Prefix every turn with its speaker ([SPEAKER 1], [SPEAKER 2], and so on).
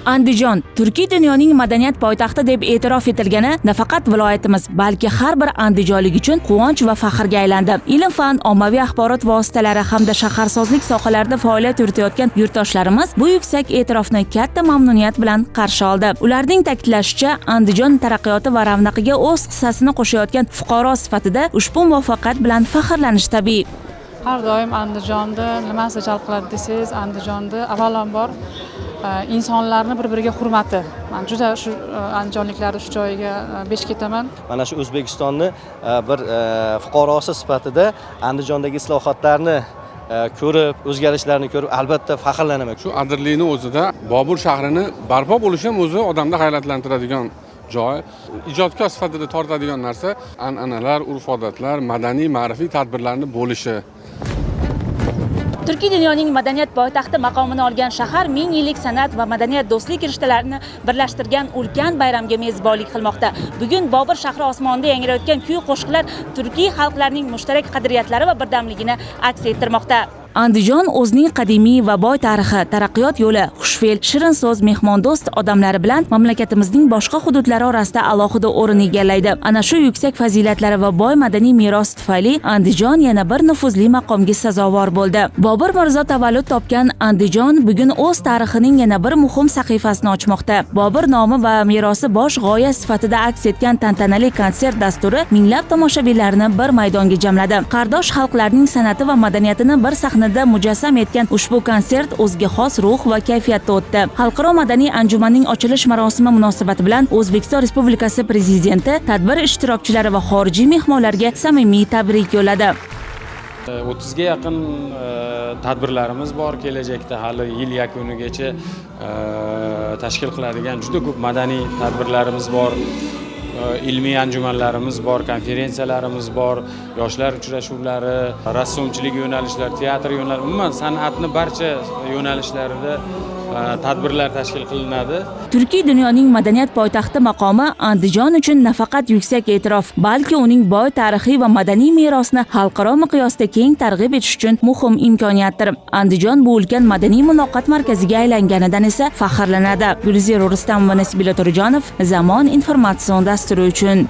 [SPEAKER 1] Andijon turkiy dunyoning madaniyat poytaxti deb e'tirof etilgani nafaqat viloyatimiz, balki har bir andijonlik uchun quvonch va faxrga aylandi. Ilm, fan, ommaviy axborot vositalari hamda shaharsozlik sohalarida faoliyat yuritayotgan yurtdoshlarimiz bu yuksak e'tirofni katta mamnuniyat bilan qarshi oldi. Ularning ta'kidlashicha, Andijon taraqqiyoti va ravnaqiga o'z hissasini qo'shayotgan fuqaro sifatida ushbu muvaffaqiyat bilan faxrlanish tabiiy.
[SPEAKER 2] Har doim Andijonni nimasi jalb qiladi desangiz, Andijonni avvalambor insonlarni bir biriga hurmati. Man juda shu andijonliklarni shu joyiga besh ketaman.
[SPEAKER 3] Mana shu O'zbekistonni bir fuqarosi sifatida Andijondagi islohotlarni ko'rib, o'zgarishlarni ko'rib, albatta faxrlanaman.
[SPEAKER 4] Shu adirlikni o'zida Bobur shahrini barpo bo'lishi ham o'zi odamni hayratlantiradigan joy. Ijodkor sifatida tortadigan narsa an'analar, urf odatlar, madaniy ma'rifiy tadbirlarni bo'lishi.
[SPEAKER 1] Turkiy dunyoning madaniyat poytaxti maqomini olgan shahar ming yillik san'at va madaniyat, do'stlik rishtalarini birlashtirgan ulkan bayramga mezbonlik qilmoqda. Bugun Bobur shahri osmonida yangrayotgan kuy qo'shiqlar turkiy xalqlarning mushtarak qadriyatlari va birdamligini aks ettirmoqda. Andijon o'zining qadimiy va boy tarixi, taraqqiyot yo'li, xushfe'l, shirin so'z, mehmondo'st odamlari bilan mamlakatimizning boshqa hududlari orasida alohida o'rin egallaydi. Ana shu yuksak fazilatlari va boy madaniy merosi tufayli Andijon yana bir nufuzli maqomga sazovor bo'ldi. Bobur Mirzo tavallud topgan Andijon bugun o'z tarixining yana bir muhim sahifasini ochmoqda. Bobur nomi va merosi bosh g'oya sifatida aks etgan tantanali konsert dasturi minglab tomoshabinlarni bir maydonga jamladi. Qardosh xalqlarning san'ati va madaniyatini bir sahnada mujassam etgan ushbu konsert o'ziga xos ruh va kayfiyatda o'tdi. Xalqaro madaniy anjumanning ochilish marosimi munosabati bilan O'zbekiston Respublikasi Prezidenti tadbir ishtirokchilari va xorijiy mehmonlarga samimiy tabrik yo'lladi.
[SPEAKER 5] 30ga yaqin tadbirlarimiz bor kelajakda, hali yil yakunigacha tashkil qiladigan juda ko'p madaniy tadbirlarimiz bor, ilmiy anjumanlarimiz bor, konferensiyalarimiz bor, yoshlar uchrashuvlari, rassomchilik yo'nalishlari, teatr yo'nalishi, umuman san'atni barcha yo'nalishlarida tadbirlar tashkil qilinadi.
[SPEAKER 1] Turkiy dunyoning madaniyat poytaxti maqomi Andijon uchun nafaqat yuksak e'tirof, balki uning boy tarixiy va madaniy merosini xalqaro miqyosda keng targ'ib etish uchun muhim imkoniyatdir. Andijon bu ulkan madaniy muloqot markaziga aylanganidan esa faxrlanadi. Gulzira Rustamova, Nasibilla To'rajonov, Zamon informatsion dasturi uchun.